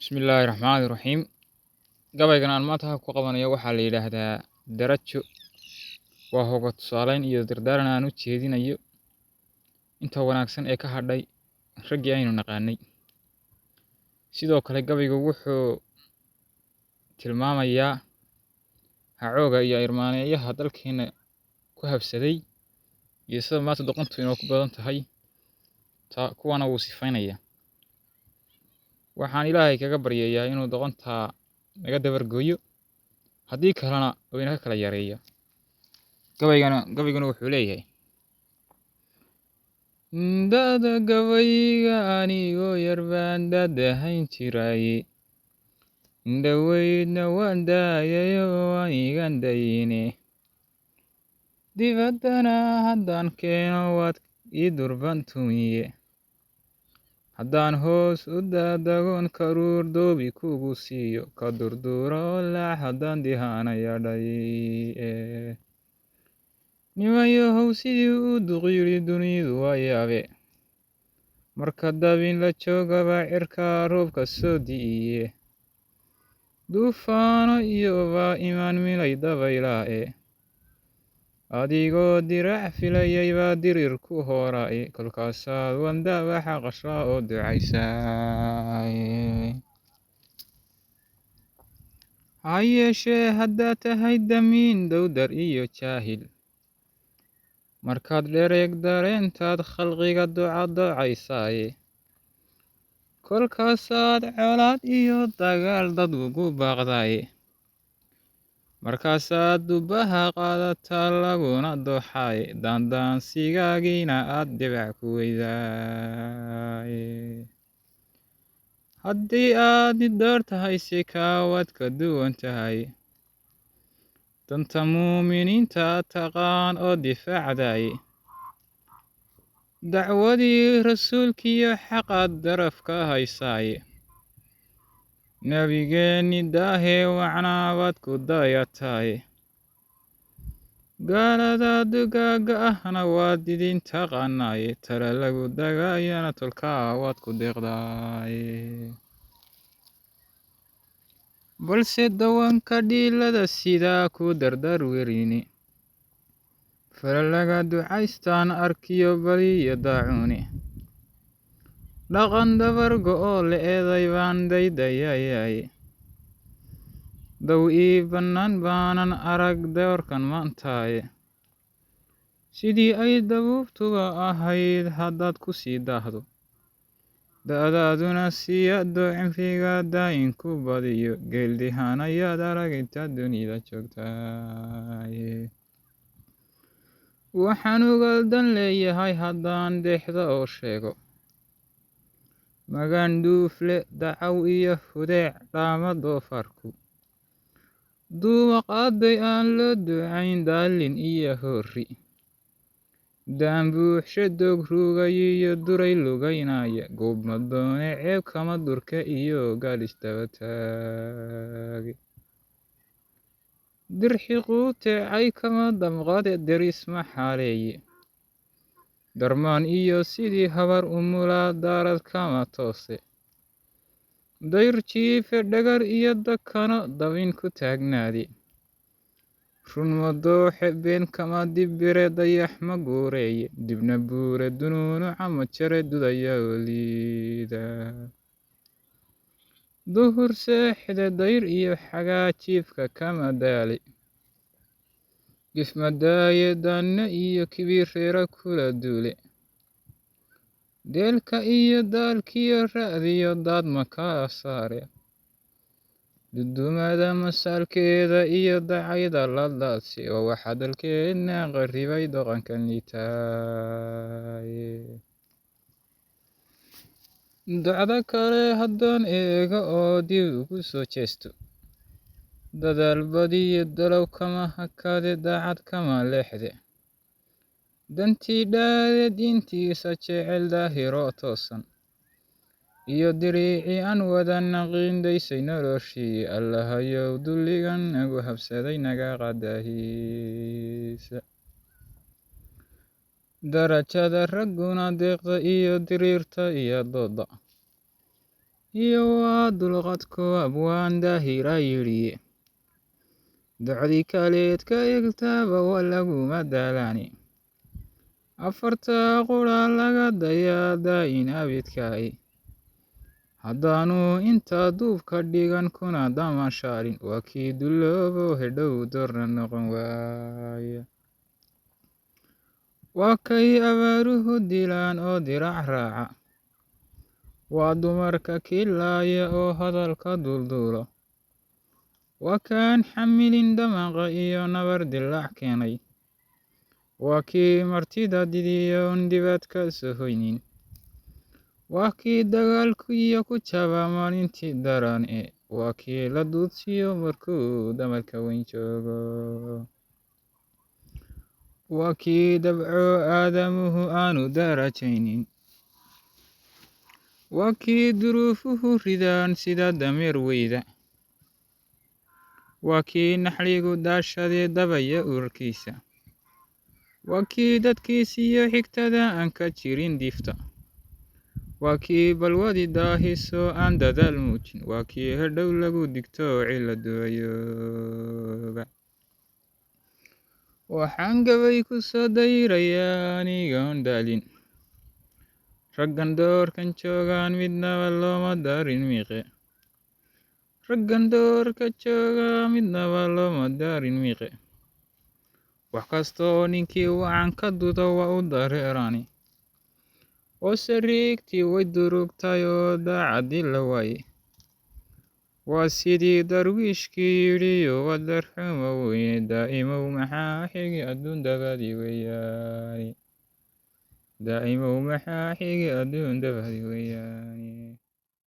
Bismillaahi Raxmaani Raxiim. Gabaygan aan maanta halkan ku qabanayo waxaa la yidhaahdaa Darajo. Waa hoga tusaaleyn iyo dardaaran aan u jeedinayo inta wanaagsan ee ka hadhay raggii aynu naqaanay. Sidoo kale gabaygu wuxuu tilmaamayaa hacooga iyo irmaaneeyaha dalkeena ku habsaday iyo sida maanta doqontu inoo ku badan tahay, taa kuwana wuu sifaynayaa. Waxaan Ilaahay kaga baryayaa inuu doqontaa naga dabar gooyo, haddii kalena uu inaga kala yareeyo. Gabaygana wuxuu leeyahay: Da'da gabayga anigoo yar baan dadahayn jiraye, dhaweydna waan daayayo waan igan dayne, dibaddana haddaan keeno waad ii durban tumiye, haddaan hoos u daadagoon karuur doobi kugu siiyo, ka durduro laac haddaan dihanaya dhay. Nimanyahow, sidii uu duq yidhi dunidu waa yaabe, marka dabin la joogaba cirkaa roobka soo di'iye, duufaano iyo baa iman milay dabaylaae, adigoo dirac filayay baa dirir ku hooraaye, kolkaasaad wandabaxa qashaa oo ducaysaaye. Ha yeeshee haddaad tahay damiin dowdar iyo jaahil, markaad dhereg dareentaad khalqiga ducadocaysaaye, kolkaasaad colaad iyo dagaal dad ugu baaqdaaye, markaasaad dubbaha qaadataa laguna dooxaaye, daandaansigaagiina aad dhibac ku weydaaye. Haddii aad door tahay si kaa waad ka duwan tahay, danta muuminiinta taqaan oo difaacdaye, dacwadii rasuulkiyo xaqaad daraf ka haysaaye, nabigeenni daahee wacnaa baad ku dayataaye, gaalada dugaagga ahna waad idin taqaanaaye, tala lagu dagaayana tolkaa waad ku deeqdaaye. Balse dawanka dhiilada sidaa ku dardar werine, falalaga ducaystaan arkiyo baliyo daacune, dhaqan dabar go'oo la eeday baan daydayayaaye, daw ii bannaan baanan arag doorkan maantaaye, sidii ay dabuubtuba ahayd haddaad ku sii daahdo, da'daaduna siyaado cimriga daayin ku badiyo, geeldihaanayaad arag intaad dunida joogtaaye. Waxaan uga dan leeyahay haddaan deexda oo sheego, magan duufle dacaw iyo hudeec dhaama doofaarku, duuma qaaday aan loo ducayn daalin iyo hoorri, daanbuuxshe doog ruugay iyo duray lugaynaya, goobmadoone ceeb kama durke iyo gaal isdaba taage, dirxi quutecay kama damqade deris maxaaleeye, darmaan iyo sidii habar umulaa daarad kama toose, dayr jiife dhagar iyo dakano dabin ku taagnaade, run ma dooxe been kama dibire dayax ma guureeye, dibna buure dunuunuca ma jare dudaya oliida, duhur seexde dayr iyo xagaa jiifka kama daale, gifmadaaye danne iyo kibir reera kula duule, deelka iyo daalkiyo ra'diyo daad ma kala saare, dudumada masaalkeeda iyo dacayda la daadsi, oo waxa dalkeenna qarribay doqonkan liitaaye. Docda kale haddaan eego oo dib ugu soo jeesto, dadaal badiyo dalow kama hakade daacad kama leexde, dantii dhaade diintiisa jecel daahiro toosan, iyo diriicii aan wada naqiindaysay noloshii, Allahayow dulligan nagu habsaday naga qadahiisa. Darajada ragguna deeqda iyo diriirta iyo dooda, Iyo waa dulqaadku abwaan daahira yidhi. Docdii kaleed ka egtaaba waa laguma daalani. Afarta qura laga dayaa daayin abidkaay. Haddaanu inta duubka dhigan kuna damaashaalin, waa kii duloobo hedhow doorna noqon waaya. Waa kay abaaruhu dilaan oo dirac raaca. Waa dumarka kilaaya oo hadalka dulduulo. Waa kaan xamilin damaqa iyo nabar dilaac keenay. Waa kii martida didiyoon dibad ka sohoynin. Waa kii dagaalku iyo ku jaba maalintii daran e. Waa kii la duudsiyo markuu damarka weyn joogo. Waa kii dabco aadamuhu aanu darajaynin. Waa kii duruufuhu ridaan sida dameer weyda. Waa kii naxligu daashadee dabaya urkiisa. Waa kii dadkiisiyo xigtada aan ka jirin diifta. Waa kii balwadi daahiso aan dadaal muujin. Waa kii hadhow lagu digto cila duwayooba. Waxaan gabay ku soo dayrayaa anigoon daalin. Raggan doorkan joogaan midnaba looma darin miiqe. Raggan doorka jooga midnaba looma darin miiqe. Wax kasta oo ninkii wacan ka dudo waa u dareerani. Oo sariigtii way durugtay oo daacadii la waayey. Waa sidii darwiishkii yidhi waa darxumo weyne daa'imow maxaa xigi adduun dabadii weeyaani. Daa'imow maxaa xigi adduun dabadii weeyaani.